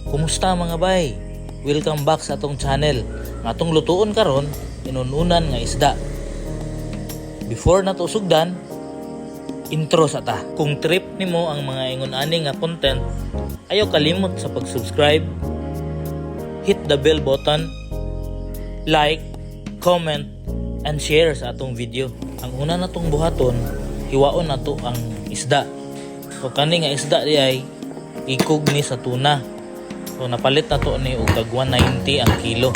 Kumusta, mga bay? Welcome back sa atong channel. Ang atong lutuon karon, inununan nga isda. Before nato sugdan, intro sa ta. Kung trip nimo ang mga ingon ani nga content, ayaw kalimot sa pag-subscribe, hit the bell button, like, comment, and share sa atong video. Ang una natong buhaton, hiwaon nato ang isda. So kani nga isda di ay ikog ni sa tuna. So napalit na to ni og tag 190 ang kilo.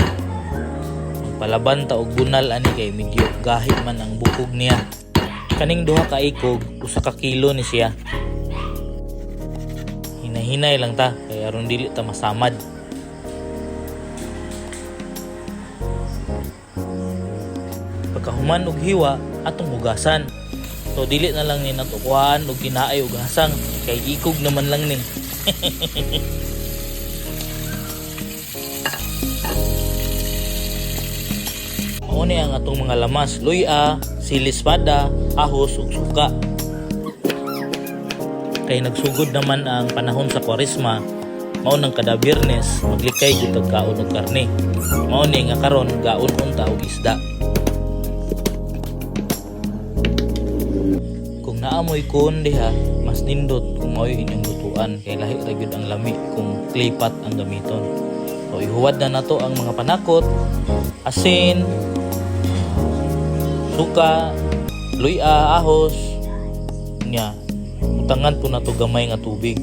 Palaban ta og bunal ani kay medyo gahi man ang bukog niya. Kaning duha ka ikog, 1 ka kilo ni siya. Hinahinay lang ta kay aron dili ta masamad. Pagkahuman og hiwa, atong hugasan. So dili na lang ni nato kuhaan og kinaay og hasang kay ikog naman lang ni. Mao ni ang atong mga lamas: luya, sili espada, ahos ug suka. Kay nagsugod naman ang panahon sa Kwaresma, mao nang kada Biyernes maglikay gyud tag kaon og karne. Mao ni nga karon gaon unta og isda. Kung naa moy kuon diha, mas nindot kung mao'y inyong lutuan kay lahi ra gyud ang lami kung clay pot ang gamiton. So ihuwad na nato ang mga panakot, asin, suka, luya, ahos, nya. Butangan po nato gamay nga tubig.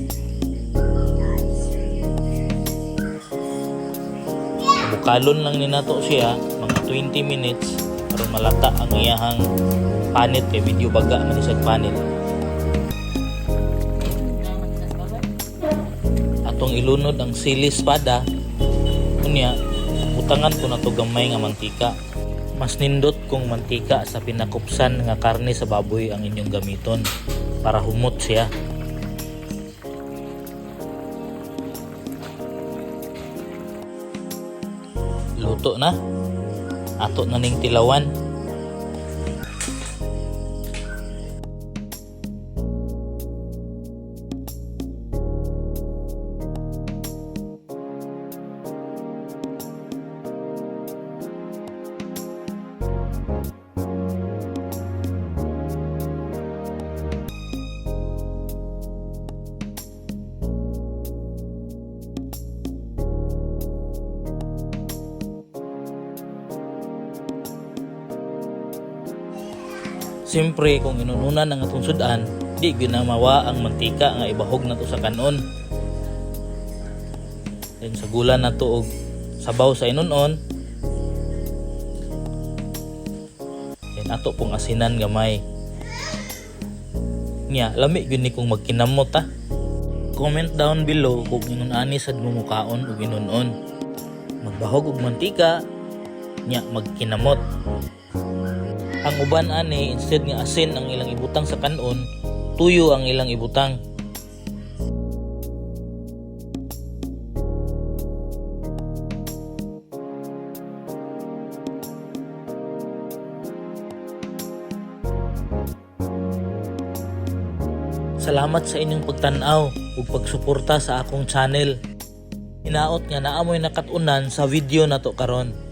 Bukalon lang ni nato siya mga 20 minutes aron malata ang iyahang panit kay medyo baga man ni siyang panit. Atong ilunod ang sili espada, unya butangan po nato gamay nga mantika. Mas nindot kung mantika sa pinakupsan nga karne sa baboy ang inyong gamiton para humot siya. Luto na. Ato na ning tilawan. Siyempre, kung inununan ang atong sudan, di gyud na mawa ang mantika nga ibahog nato sa kanon. Then sagulan nato og sabaw sa inunon. Then ato pong asinan gamay. Nya, lami gyud ni kung magkinamot ta. Comment down below kung ingon ani sad mo mukaon og inunon. Magbahog og mantika, nya magkinamot. Ang uban ani, instead nga asin ang ilang ibutang sa kanon, tuyo ang ilang ibutang. Salamat sa inyong pagtan-aw ug pagsuporta sa akong channel. Hinaot nga naa moy nakat-unan sa video nato karon.